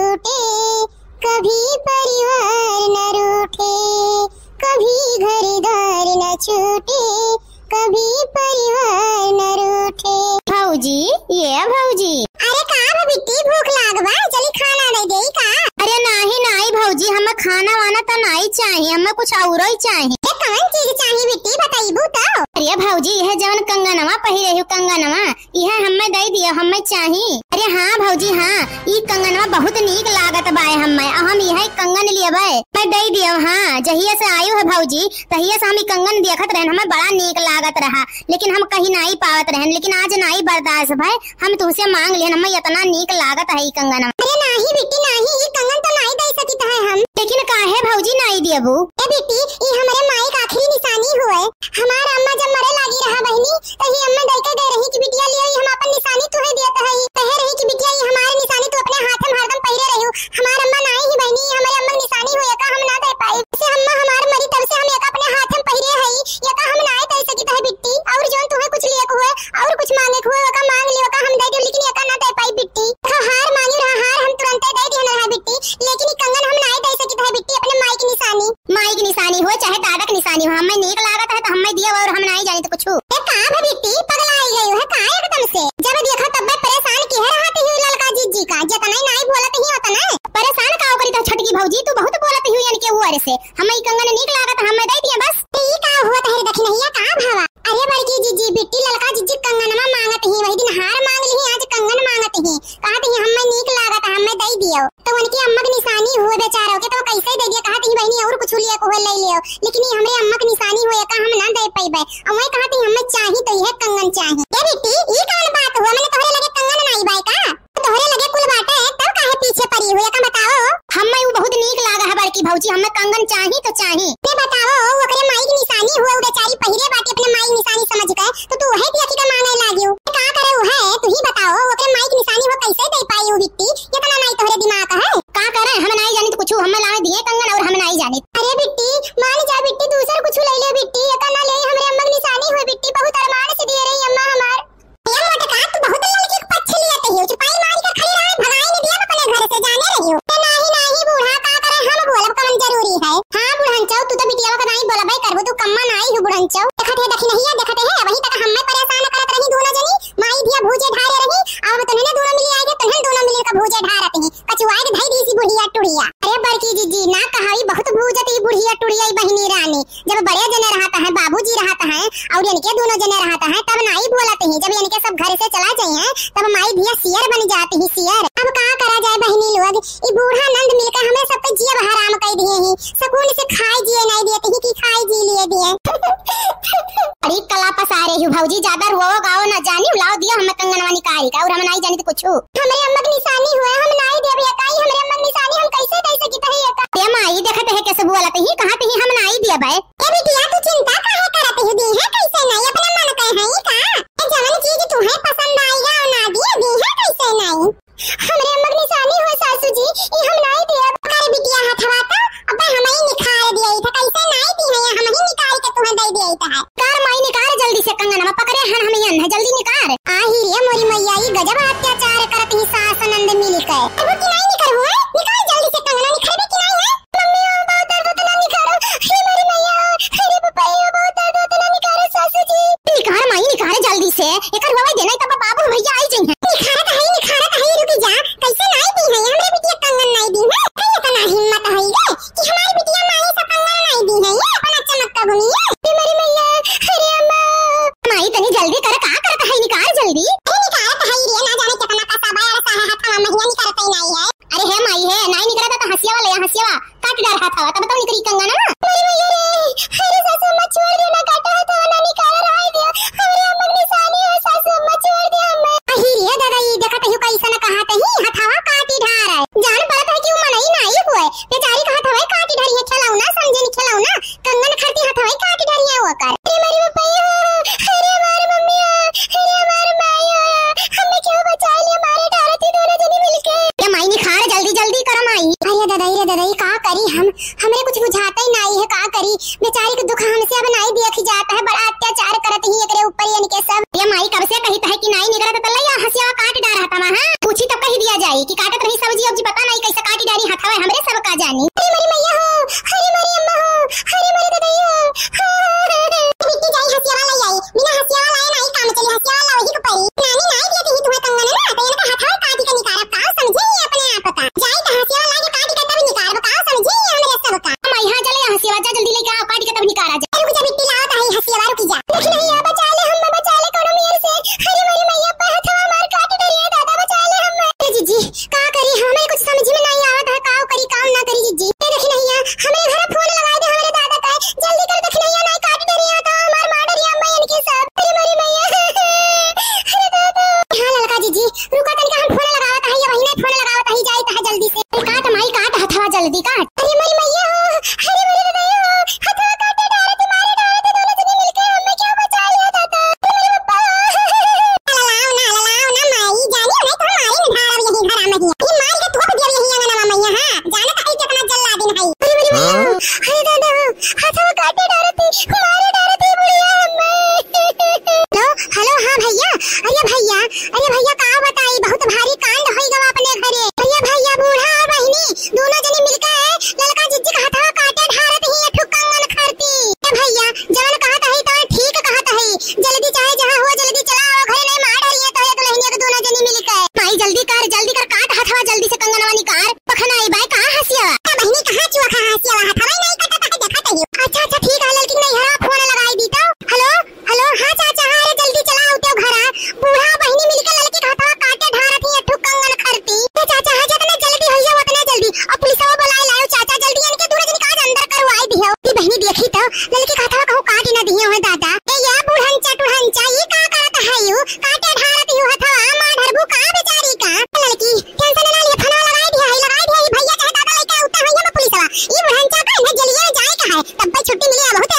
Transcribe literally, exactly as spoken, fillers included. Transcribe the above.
टूटे, कभी परिवार न रूठे, कभी घर द्वार न छूटे, कभी परिवार न रूठे। भौजी, ये भौजी। अरे का बा बिट्टी, भूख लाग बा, चली खाना दे देई का? अरे नाही, नाही भौजी, हमें खाना वाना त नाही चाही, हमें कुछ औरो ही चाही। ए, कौन चीज चाही बिट्टी, बताइबू तो? अरे भौजी, यह जवन कंगनवा पहिरे हू, कंगनवा, इहे हम्मे दइ दियो, हम्मे चाही। अरे हाँ भौजी हाँ, ई कंगनवा बहुत नीक लागत बाए हम्मे, आ हम इहे कंगन लियबे। मैं दइ दियो हाँ, जहिया से आयु है भौजी, तहिया से हम ई कंगन देखत रहन, हम्मे बड़ा नीक लागत रहा, लेकिन हम कहीं नाई पावत रहन, लेकिन आज नाई बर्दाश्त भय, हम तुहसे मांग लिहन, हम्मे इतना नीक लागत है ई कंगनवा। अरे नाही बिट्टी नाही, ई कंगन तो नाई दइ सकित है हम। लेकिन काहे भौजी नाई दियबू? ए बिट्टी, ई हमरे माई के आखिरी निशानी हुए। हमार अम्मा जब मरे लागी रहा बहिनी, त ही अम्मा दइके गए रही कि बिटिया लियो, ई हम आपन निशानी तुहे दियत हई। कहे रही कि बिटिया, ई हमार निशानी तू अपने हाथे में हरदम पहिरे रहियो। हमार अम्मा नाई ही बहिनी, ई हमरे अम्मा के निशानी हुए, एका हम ना दे पाई। से अम्मा हमार मरी तब से हम एका अपने हाथे में पहिरे हई, एका हम नाई दे सकित है बिट्टी। और जौन तुहे कुछ लिए के हुए, और कुछ मांगे के हुए, ओका मांग लियो, ओका हम दे देब, लेकिन एका ना दे पाई बिट्टी। तो हार मांगी रहा, हार हम तुरंते दे दिहन रहा बिट्टी, लेकिन ई कंगन हम नाई दे सकित है बिट्टी, अपने माई के निशानी। माई के निशानी हो चाहे दादा के निशानी हो, हमें नीक लागत है तो हमें दियो और हम नाई जानी तो कुछ। ए का भा बिट्टी, पगलाई गई है का एकदम से? जब देखो तब परेशान किहे रहत ही ललका जिज्जी का, जितना ही नाई बोलत ही उतना। परेशान का करी तो छोटकी भौजी, तू बहुत बोलत ही इनके ऊपर से। हमें ई कंगन नीक लागत, हमें दे दिया बस। ई का हुआ तहरे दखिनहिया का भावा? अरे बड़की जिज्जी, बिट्टी ललका जिज्जी कंगनवा मांगत ही, वही दिन हार मांग ली, आज कंगन मांगत ही। कहत ही हमें नीक लागत, हमें दे दियो। तो उनकी अम्मा के निशानी हुए बेचारों के, तो कैसे दे दिया? कहत ही बहिनी और कुछ लिए को ले लियो, लेकिन ये हमरे अम्मा के निशानी हुए का हम ना दे पैबे। और वही कहत ही हमें चाही तो यह कंगन चाही। ए बिट्टी, ई कौन बात हुआ? मैंने तोहरे लगे कंगन नाई बाय का? तोहरे लगे कुल बाटे, तब काहे पीछे पड़ी हुई, एका बताओ। हम्मे उ बहुत नीक लागा है बड़की भौजी, हम्मे कंगन चाही तो चाही। ते बताओ, ओकरे माई के निशानी हुए, उ बेचारी पहिरे बाटी अपने माई के निशानी समझ के, तो तू वहे दिया की का मांगे लागियो? का करे उ है, तू ही बताओ, ओकरे माई के निशानी हुए कैसे दे पाई उ बिट्टी? इतना नाई तोहरे दिमाग है। का करे, हम नाई जानी तो कुछ, हम्मे लावे दिए कंगन और हम नाई जानी। अरे बिट्टी, मान जा बिट्टी, दूसर कुछ ले ले बिट्टी, एका ना ले, हमरे अम्मा के निशानी हुए बिट्टी, बहुत अरमान से दिए रही अम्मा हमार। ए मोटका, तू बहुत लड़की के पक्ष लियत ही, चुपाई मारी के खड़ी रहे, भगाई नहीं दिया अपने घर से, जाने रहियो। ए नाही, नाही बूढ़ा, का करे हम बोलब, कवन जरूरी है? हाँ बुढ़नचौ, तू तो बिटिया का नाई बोलबे करबो, तू कम्मा नाई हो बुढ़नचौ। देखत है दखिनहिया, देखत है, वही तक हम्मे परेशान करत रही दोनों जनी, माई धिया भूजे ढारे रही, अब तुन्हने दोनों मिली आएगे, तुन्हन दोनों मिली का भूजे ढारत ही, कचुआई के धई दी सी बुढ़िया टुड़िया। अरे बड़की जिज्जी, ना कहाई बहुत भूजत ही बुढ़िया टुड़िया, ई बहिनी रानी। जब बड़े जने रहत हैं, बाबूजी रहत हैं, और इनके दोनों जने रहत हैं, तब नाई बोलत ही। जब इनके सब घर से चला जाइहैं, तब माई धिया सियर बन जात ही, सियर। अब का करा जाए बहिनी लोग, ई बूढ़ा नंद मिलके हमरे सबके जियब हराम कर दिए ही। सुकून से खाए जिए नाई दिए ही कि खाए जी लिए दिए। अरे कला पसारे ही भौजी, ज्यादा रोओ गाओ ना जानी, लाओ दियो हमें कंगनवा निकाल के, और हम नाई जानी तो कुछ। हमरे अम्मा के निशानी हुआ, हम नाई देबे एका, ई हमरे अम्मा के निशानी हम कैसे दे सकी तही एका? ए माई, देखत है कैसे बोलत ही, कहत ही हम नाई देबे। ए बिटिया, तू चिंता काहे करत ही, दी है कैसे नाई, अपने मन के है का? ए जवन चीज तुहे पसंद आएगा और ना दिए, दी है कैसे नाई? हमरे अम्मा के निशानी हुआ सासू जी, ई हम नाई देब। अरे बिटिया, हथवा तो अब हम ही निखार दिए था, कैसे नाई दी है, हम ही निकाल के तुहे दे दिए था। कार माई निकार जल्दी से कंगनवा पकड़े हन हम यन है, जल्दी निकार। आही रे मोरी मैया, ई गजब अत्याचार करत ही सास नंद मिल के। अब की नाई निकर हुए, निकार जल्दी से कंगना निकरबे की नाई है। मम्मी ओ बहुत दर्द होता ना निकारो। हे मोरी मैया, अरे पप्पा ओ बहुत दर्द होता ना निकारो सासू जी। निकार माई निकार जल्दी से, एकर रोवे दे नहीं तब बाबू भैया आई जइहैं। निखारत है, निखारत है, रुकी जा। कैसे नाई दी है, हमरे बिटिया कंगन नाई दी है। है इतना हिम्मत है ये कि हमारी बिटिया माई से कंगन नाई दी है, ये अपना चमकता घूमी है। हे मोरी मैया, अरे अम्मा। माई तनी जल्दी कर, का करत है, निकार जल्दी। अरे निकारत है रे, ना जाने कितना का साबा यार सा है, हथवा महिया निकारत ही नाई है। अरे हे माई हे, नाई निकरत तो हंसियावा ले, हंसियावा काट डार हाथवा, तब तो निकरी कंगनवा। अरे मैया रे, अरे सासू अम्मा छोड़ दे ना, काटा हाथवा ना निकाल रहा है दिया। हमरे अम्मा के निशानी है, सासू अम्मा छोड़ दे अम्मा। अही रे दादा, ई देखत ही कैसन कहत ही, हथवा काटी ढार है। जान पड़त है कि उ मनई नाई हुए, बेचारी का हथवा काटी ढारी है, खिलौना समझे नी, खिलौना। कंगन खरती हथवा काट डरिया ओकर। अरे मारी बप्पा, अरे मार मम्मी, अरे मार माई, हमें क्यों बचा लिया, मारे डारत ही दोनों जनी मिलके। ए माई निखार, जल्दी जल्दी करो माई। अरे दादा, अरे दादा, ई का करी हम, हमरे कुछ बुझात ही नाई है, का करी, बेचारी के दुख हमसे अब नाई देखी जात है, बड़ा अत्याचार करत ही एकरे ऊपर इनके सब। ए माई कब से कहित है कि नाई निकरत त लइया हंसिया काट डारत हवा, हाँ? पूछी तो कही दिया जाई कि काटत रही सब्जी। अब जी पता नहीं कैसे काटी डारी हथवा, हमरे सब का जानी। अरे मोरी मैया हो, अरे मोरी अम्मा हो, अरे मोरी ददैया हो। बिट्टी जाई हसियावा लाई आई, बिना हसियावा लाए नाई काम चली, हसियावा ला वही को पड़ी। नानी नाई दिया दी तुहे कंगन ना, तो इनका हथवा काटी के निकारब, का समझे ही अपने आप का। जाई तो हसियावा लाई के काटी के तब निकारब, का समझे ही हमरे सब का। माई हाँ चले हसियावा, जा जल्दी लेके आओ, काटी के तब निकारा जा। रुक जा बिट्टी, लावत है हसियावा, रुक जा। देख नहीं आ, बचा ले हम, बचा ले कोनो मेर से। अरे मोरी मैया, पे हथवा मार काट डरिया दादा, बचा ले हम। ए जीजी, का करी, हमें कुछ समझ में नहीं आवत है, का करी, का ना करी जीजी। ए देख नहीं आ, हमरे घर फोन लगाए दे हमरे दादा का, जल्दी कर देख नहीं आ, नहीं काट डरिया तो हमार मार डरिया अम्मा इनके सब। अरे मोरी मैया, अरे दादा। हाँ ललका जीजी, रुका तनिका, हम फोन लगावत हई, वही नहीं फोन लगावत हई, जाई तहा जल्दी से। काट माई काट, हथवा जल्दी काट। अरे मोरी मैया हो, अरे मोरी ददैया हो, हथवा काटे डारत, मारे डारत, दोनों जने मिलके हमें क्यों बचा लिया दादा? अरे मोरी पप्पा। ललाओ ना, ललाओ ना माई, जानी नहीं तो मारी में धारब यही घर में ही। ये मार के थोप दिया यही अंगना में मैया, हाँ, जानत है कितना जल्लादिन है। अरे मोरी मैया हो, अरे दादा हो, हथवा काटे डारत, मारे डारत, बुढ़िया हमें। हेलो, हेलो, हाँ भैया, अरे भैया, अरे भैया, का बताई, बहुत भारी कांड होई गवा अपने घरे। अरे भैया, बूढ़ा और बहिनी दोनों जनी मिलके ललका जिज्जी का हथवा काटे ढारत ही, अठू कंगन खरती। ए भैया, जवन कहत हई, तवन ठीक कहत हई। जल्दी चाहे जहाँ हो, जल्दी चला आओ घरे, नहीं मार डरिए तो एक दुल्हनिया के दोनों जनी मिलके। माई, जल्दी कर, जल्दी कर, काट हथवा जल्दी से, कंगनवा निकार। पखनाई बाय, कहाँ हसिया? ए बहिनी, कहाँ चुआ खा हसिया? हथवा ही नहीं कटत है, देखत हई। अच्छा, अच्छा, ठीक है, ललकी नहीं हरा फोन लगाई दी तो। हेलो, हेलो, हाँ चाचा, हाँ, अरे जल्दी चला आवते हो घरा। बूढ़ा बहिनी मिलके ललकी के हथवा काटे ढारत ही, अठू कंगन खरती। ए चाचा, हाँ, जितना जल्दी होइया, उतना जल्दी। अब पुलिसवा बुलाए लायो चाचा, जल्दी इनके दूर जन काज अंदर करवाई दियो। ई बहिनी देखी तो, ललकी के हथवा कहूँ काट न दियो है दादा। ए या बुढ़ंचा टुढ़ंचा, ई का करत है यू? काटे ढारत यू हथवा, मार ढरबू का बेचारी का? ललकी, टेंशन ना लिया, फोनवा लगाई दिया है, लगाई दिया है, भैया चाहे दादा लेके उतना होइया में पुलिसवा। ई बुढ़ंचा का इन्हें जेलिया में जाए का है, तब पे छुट्टी मिली, बहुत